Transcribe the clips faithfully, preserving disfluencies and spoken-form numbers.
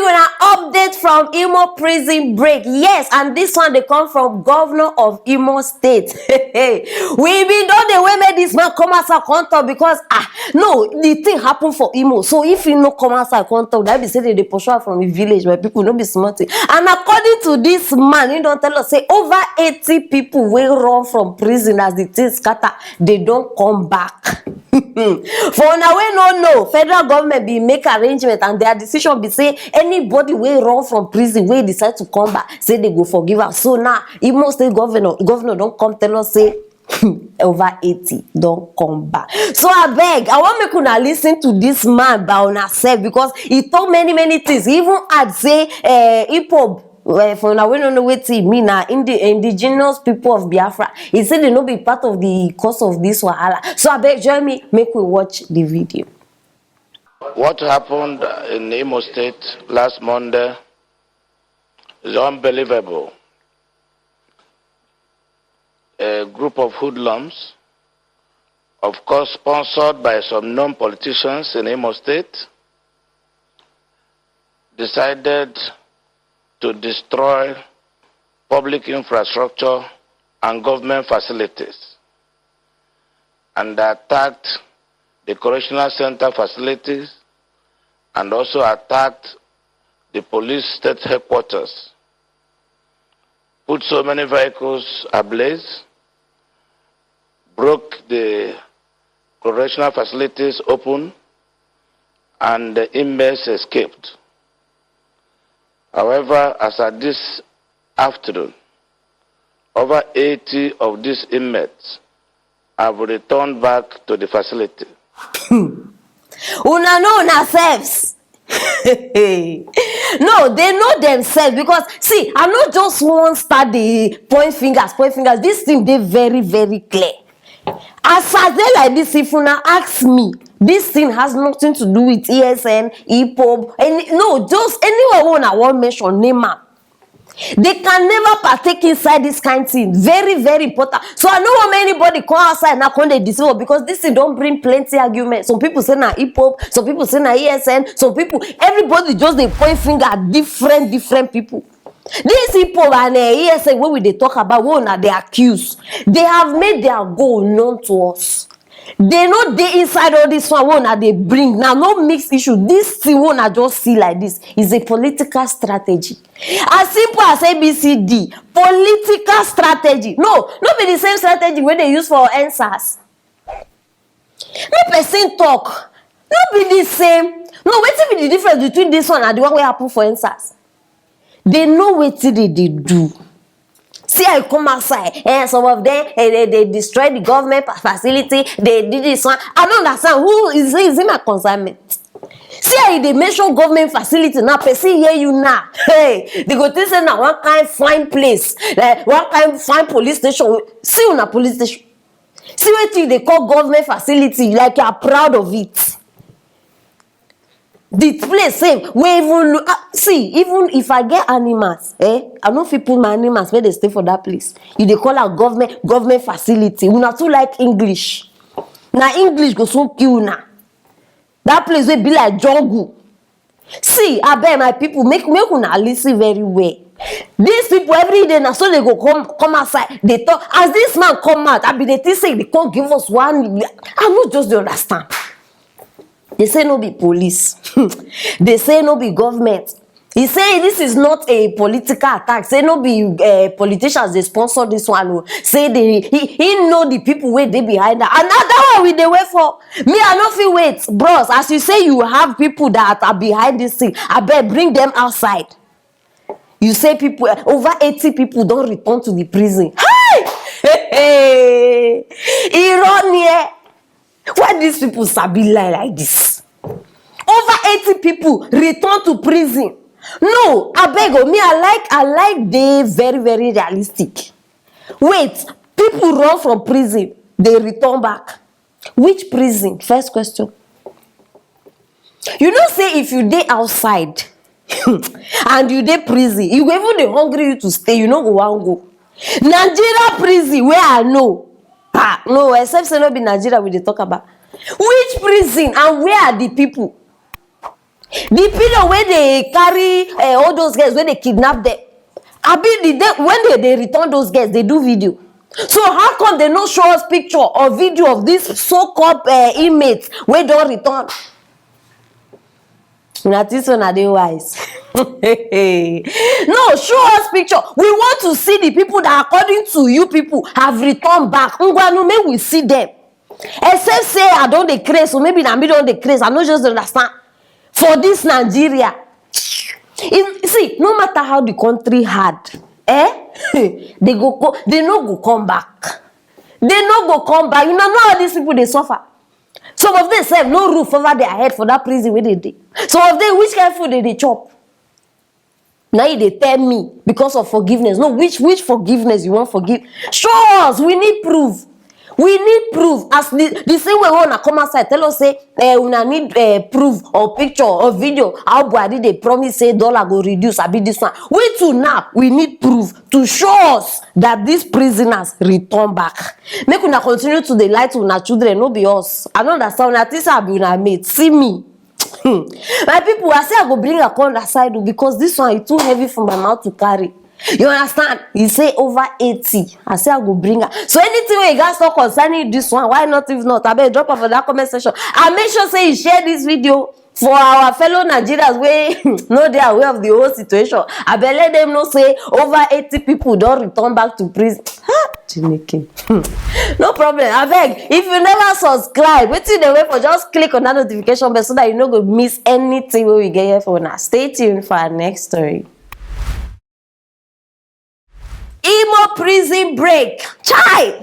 Una update from Imo prison break. Yes, and this one dey come from governor of Imo State. We bin don dey wait make this man come outside come talk because, ah, no, the thing happen for Imo. So if he no come outside come talk, that be say they dey pursue am from the village, my people, no be small thing. And according to this man, he don tell us say over eighty people wey run from prison as the thing scatter, they don come back. For una wey no know, federal government bin make arrangement and their decision be say anybody wey run from prison wey decide to come back, say they go forgive am. So now, Imo State governor, governor don come tell us say over eighty don come back. So abeg, I wan make una listen to this man by una sef because he talk many many things. He even add say, eh, IPOB, eh, for una wey no know wetin e mean, na indi-, indigenous people of Biafra. He say they no be part of the cause of this wahala. So abeg join me, make we watch the video. What happened in Imo State last Monday is unbelievable. A group of hoodlums, of course sponsored by some known politicians in Imo State, decided to destroy public infrastructure and government facilities, and attacked the correctional center facilities and also attacked the police state headquarters, put so many vehicles ablaze, broke the correctional facilities open, and the inmates escaped. However, as at this afternoon, over eighty of these inmates have returned back to the facility. Una know una selves. No, they know themselves because, see, I no just wan start the point fingers, point fingers. This thing dey very, very clear. As I dey like this, if una ask me, this thing has nothing to do with E S N, IPOB, any, no, just anywhere wey una wan mention, name am. They can never partake inside this kind thing. Very, very important. So I no want make anybody come outside now come dey deceive us because this thing don bring plenty argument. Some people say na IPOB, some people say na E S N, some people, everybody just dey point finger at different, different people. This IPOB and, eh, E S N wey we dey talk about, wey una dey accuse, they have made their goal known to us. They no dey inside all this one wey una dey bring now, no mix issue. This thing wey una just see like this is a political strategy. As simple as A B C D, political strategy. No, no be the same strategy wey they use for EndSARS. No person talk. No be the same. No, wetin be the difference between this one and the one wey happen for EndSARS? They know wetin they dey do. See, I come outside, eh, some of them, eh, they, they destroy the government fa-, facility, they do this one. I don't understand. Who is, is it my consignment? See how you dey mention government facility now, person hear you now. Hey, they go think say na one kind fine place, like one kind fine police station. See una police station. See wetin you dey call government facility, like you are proud of it. The place sef wey even look, ah, see, even if I get animals, eh, I no fit put my animals where they stay for that place. You dey call am government, government facility. Una too like English. Na English go soon kill una. That place wey be like jungle. See, abeg, my people, make, make una listen very well. These people every day na so they go come, come outside, they talk. As this man come out, I be dey think say they come give us one. I no just dey understand. They say no be police. They say no be government. He say this is not a political attack. Say no be, eh, politicians dey sponsor this one o. Say they, he, he know the people wey dey behind am. And na that one we dey wait for. Me, I no fit wait. Bros, as you say you have people that are behind this thing, abeg bring them outside. You say people, eh, over eighty people don return to the prison. Hey! Irọ́ ni ẹ. Why these people sabi lie like this? Over eighty people return to prison. No, abeg o, me, I like, I like dey very, very realistic. Wait, people run from prison, they return back. Which prison? First question. You know say if you dey outside and you dey prison, you go even dey hungry you to stay, you no go wan go. Nigeria prison wey I know, ah, no, except say no be Nigeria we dey talk about. Which prison and where are the people? The period wey dey carry, eh, all those girls wey dey kidnap them, abi the day when they dey return those girls, they do video. So how come they no show us picture or video of this so-called, eh, inmates wey don return? Una think say una dey wise? No, show us picture. We want to see the people that, according to you people, have returned back. Ngwanu, make we see them. Except say I don dey craze, so maybe na me don dey craze. I no just understand. For this Nigeria, if, see, no matter how the country hard, eh, they go co-, they no go come back. They no go come back. You know, know all these people dey suffer. Some of them sef no roof over their head for that prison wey they dey. Some of them, which kind food they dey chop? Now you dey tell me because of forgiveness. No, which, which forgiveness you wan forgive? Show us. We need proof. We need proof. As the, the same way wey una come outside tell us say, eh, una need, eh, proof or picture or video how Buhari dey promise say dollar go reduce, abi this one. We too now, we need proof to show us that these prisoners return back. Make una continue to dey lie to una children, no be us. I no understand. Una think say I be una mate. See me. Hmm. My people, I say I go bring a corner side o, because this one is too heavy for my mouth to carry. You understand? He say over eighty. I say I go bring her. So anything wey you guys talk concerning this one, why not, if not, abeg drop am for that comment section. And make sure say you share this video for our fellow Nigerians wey no dey aware of the whole situation. Abeg let them know say over eighty people don return back to prison. Ha! Chineke. Hmm. No problem. Abeg, if you never subscribe, wetin you dey wait for? Just click on that notification bell so that you no go miss anything wey we get here for una. Stay tuned for our next story. Imo Prison Break. Chai!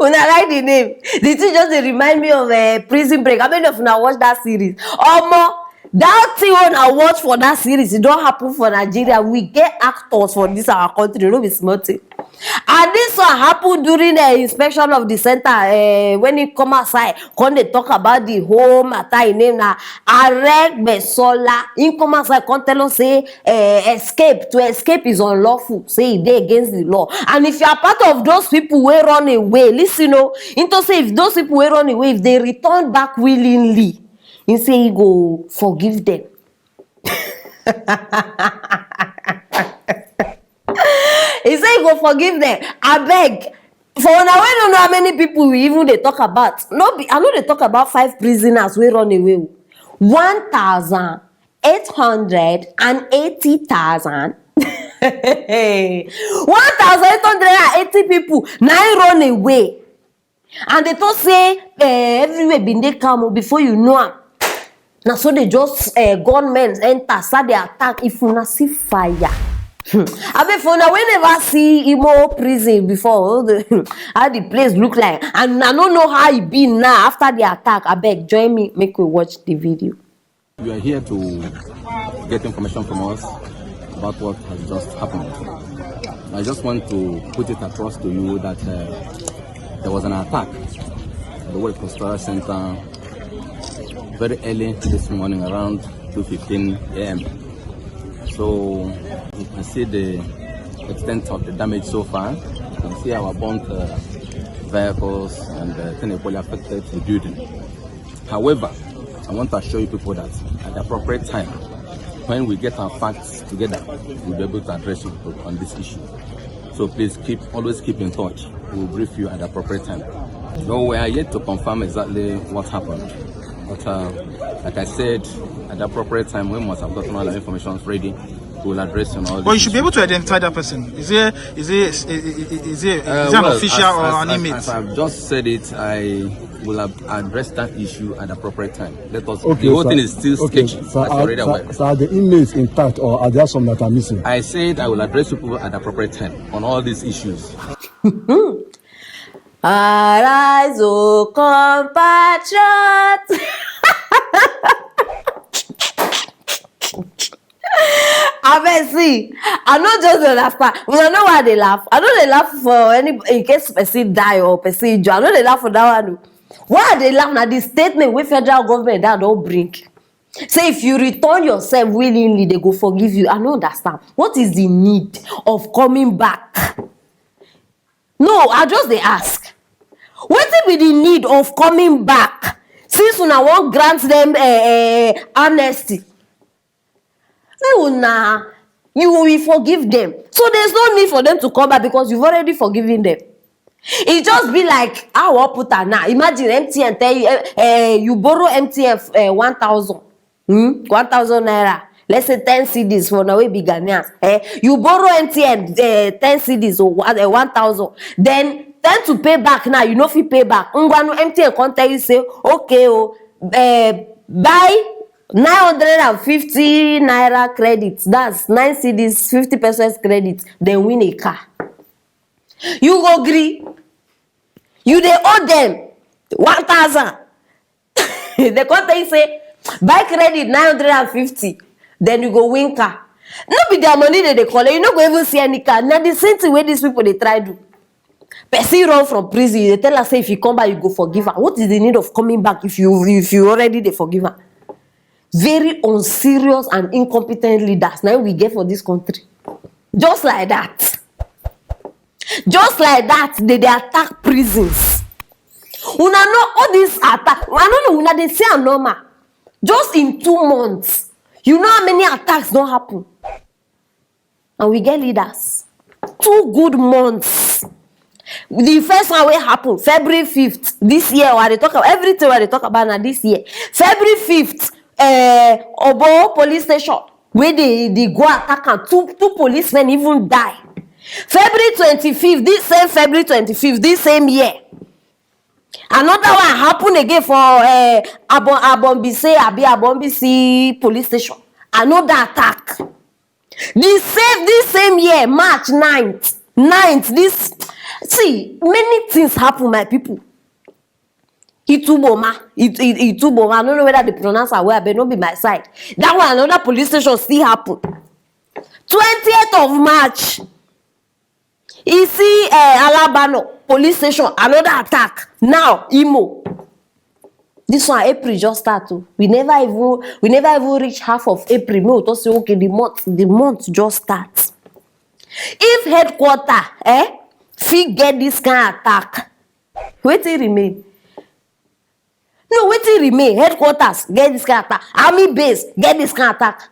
Una like the name? The thing just dey remind me of, eh, Prison Break. How many of una watch that series? Omo, that thing wey una watch for that series, e don happen for Nigeria. We get actors for this our country, no be small thing. And this one happen during the inspection of the center, eh, when he come outside, come dey talk about the whole matter. Him name na Aregbesola. He come outside, come tell us say, eh, escape, to escape is unlawful, say e dey against the law. And if you are part of those people wey run away, listen o, into say if those people wey run away, if they return back willingly, he say he go forgive them. He say he go forgive them. Abeg, for una wey no know how many people we even dey talk about, no be, I no dey talk about five prisoners wey run away o. One thousand eight hundred and eighty thousand. One thousand eight hundred and eighty people na im run away. And they talk say, eh, everywhere been dey calm o, before you know am, na so they just, eh, gunmen enter, start the attack. If una see fire, hmm. Abeg, for una wey never see Imo Prison before, how the, how the place look like, and I no know how e be now after the attack, abeg join me, make we watch the video. You are here to get information from us about what has just happened. I just want to put it across to you that, uh, there was an attack at the World Cultural Center very early this morning, around two fifteen a m. So you can see the extent of the damage so far. You can see our burnt, uh, vehicles and, uh, thing equally affected the building. However, I want to assure you people that at the appropriate time, when we get our facts together, we'll be able to address you on this issue. So please keep, always keep in touch. We'll brief you at the appropriate time. No, we are yet to confirm exactly what happened. But, uh, like I said, at the appropriate time, we must have gotten all the information ready. We will address you on all. But you should be able to identify that person. Is it, is it, is it, is it, is it an official or an inmate? Uh, well, as, as, as, as I've just said it, I will ab-, address that issue at the appropriate time. Let us. Okay, the whole thing is still sketchy, as you're already aware. Okay, sir. Are, sir, sir, are the inmates intact, or are there some that are missing? I said I will address people at the appropriate time on all these issues. Arise, O compatriots! Abeg, see, I no just dey understand. Una know why I dey laugh? I no dey laugh for any, in case person die or person injure. I no dey laugh for that one o. Why I dey laugh na the statement wey federal government now don bring. Say if you return yourself willingly, they go forgive you. I no understand. What is the need of coming back? No, I just dey ask. Wetin be the need of coming back? Since una wan grant dem, eh, eh, amnesty, make una, you will forgive them. So there's no need for them to come back because you've already forgiven them. E just be like how I put am now. Imagine M T N tell you, eh, eh, you borrow M T N, eh, one thousand, hmm? One thousand naira. Let's say ten cedis for now, we be Ghanaians. Eh? You borrow M T N, eh, ten cedis or one, eh, one thousand. Then ten to pay back now, you no fit pay back. Ngwanu, M T N come tell you say, okay, oh, eh, buy nine hundred and fifty naira credit. That's nine cedis, fifty pesos credit. Then win a car. You go gree. You dey owe them one thousand. They come tell you say, buy credit nine hundred and fifty, then you go win car. No be their money they dey collect. You no go even see any car. Na the same thing wey these people dey try do. Person run from prison, you dey tell her say if you come back, you go forgive her. What is the need of coming back if you, if you already dey forgive her? Very unserious and incompetent leaders na we get for this country. Just like that. Just like that, they dey attack prisons. Una know all this attack. I no know, una dey see am normal. Just in two months, you know how many attacks don happen? And we get leaders. Two good months. The first one wey happen February fifth this year, wey I dey talk about, everything wey I dey talk about na this year. February fifth, eh, Obo police station, wey they, they go attack am. Two, two policemen even die. February twenty-fifth, this same February twenty-fifth, this same year, another one happen again for, eh, Abon-, Abombise, abi Abombisi police station. Another attack. The same, this same year, March ninth, ninth, this, see, many things happen, my people. Ituboma, It-, It-, Ituboma, I don't know whether they pronounce am well, but no be my side. That one, another police station still happen. Twentieth of March, you see, eh, Alabano police station, another attack. Now, Imo. This one, April just start o. We never even, we never even reach half of April. Make we talk say, okay, the month, the month just start. If headquarter, eh, fit get this kind attack, wetin remain? No, wetin remain? Headquarters get this kind attack. Army base get this kind attack.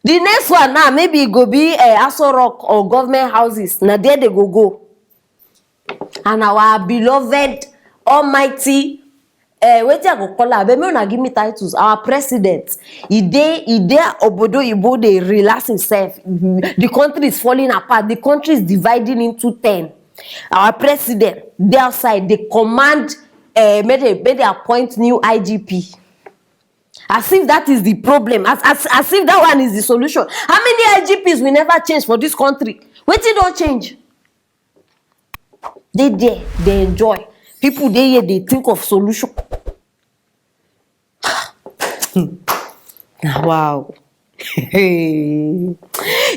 The next one now, maybe e go be, eh, Aso Rock or government houses. Na there they go go. And our beloved, almighty, eh, wetin I go call am? Abeg, make una give me titles. Our president, e dey, e dey obodo oyibo dey relax himself. The country is falling apart. The country is dividing into ten. Our president dey outside, dey command, eh, make they, make they appoint new I G P. As if that is the problem. As, as, as if that one is the solution. How many I G Ps we never change for this country? Wetin don change? Dey there, dey enjoy. People dey here, dey think of solution. Wow. The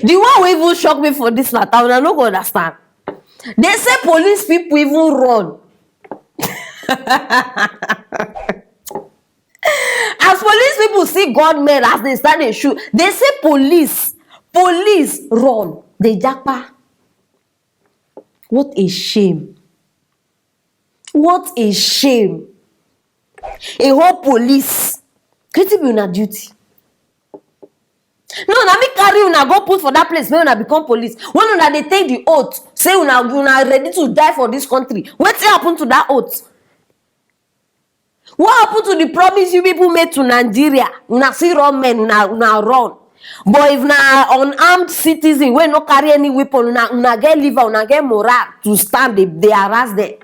one wey even shock me for this matter, una no go understand. They say police people even run. As police people see gunmen, as they start dey shoot, they say police, police run. They japa. What a shame. What a shame. A whole police. Wetin be una duty? No, na me carry una go put for that place, make una become police. When una dey take the oath, say una, una ready to die for this country. Wetin happen to that oath? What happen to the promise you people made to Nigeria? Una see raw men, una, una run. But if na unarmed citizen wey no carry any weapon, una, una get liver, una get morale to stand, they, they harass them.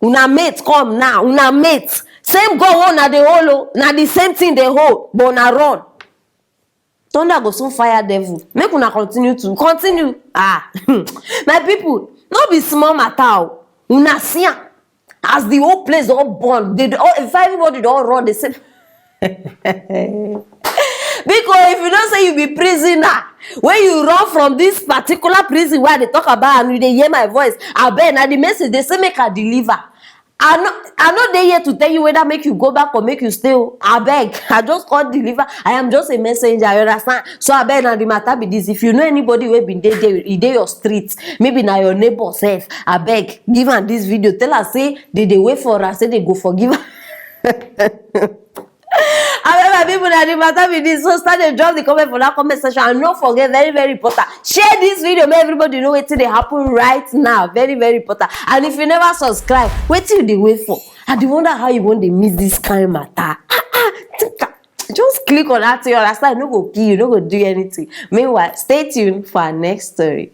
Una mate come now, una mate. Same gun wey una dey hold o, na the same thing they hold, but una run. Thunder go soon fire devil. Make una continue to continue. Ah, my people, no be small matter o. Una see am. As the whole place don burn, they don, in fact, everybody don run. They say, because if you know say you be prisoner, when you run from this particular prison where they talk about and you dey hear my voice, abeg, na the message they say make I deliver. I no, I no dey here to tell you whether make you go back or make you stay o. Abeg, I just come deliver. I am just a messenger, you understand? So abeg, na the matter be this. If you know anybody wey been dey there, e dey your street, maybe na your neighbor sef, abeg, give am this video. Tell her say they dey wait for her, say they go forgive her. However, people, na the matter be this. So start to drop the comment for that comment section. And don't forget, very, very important, share this video, make everybody know wetin dey happen right now. Very, very important. And if you never subscribe, wetin you dey wait for? I dey wonder how you wan dey miss this kind matter. Ah, ah, think am. Just click on that thing, you understand? No go kill you, no go do anything. Meanwhile, stay tuned for our next story.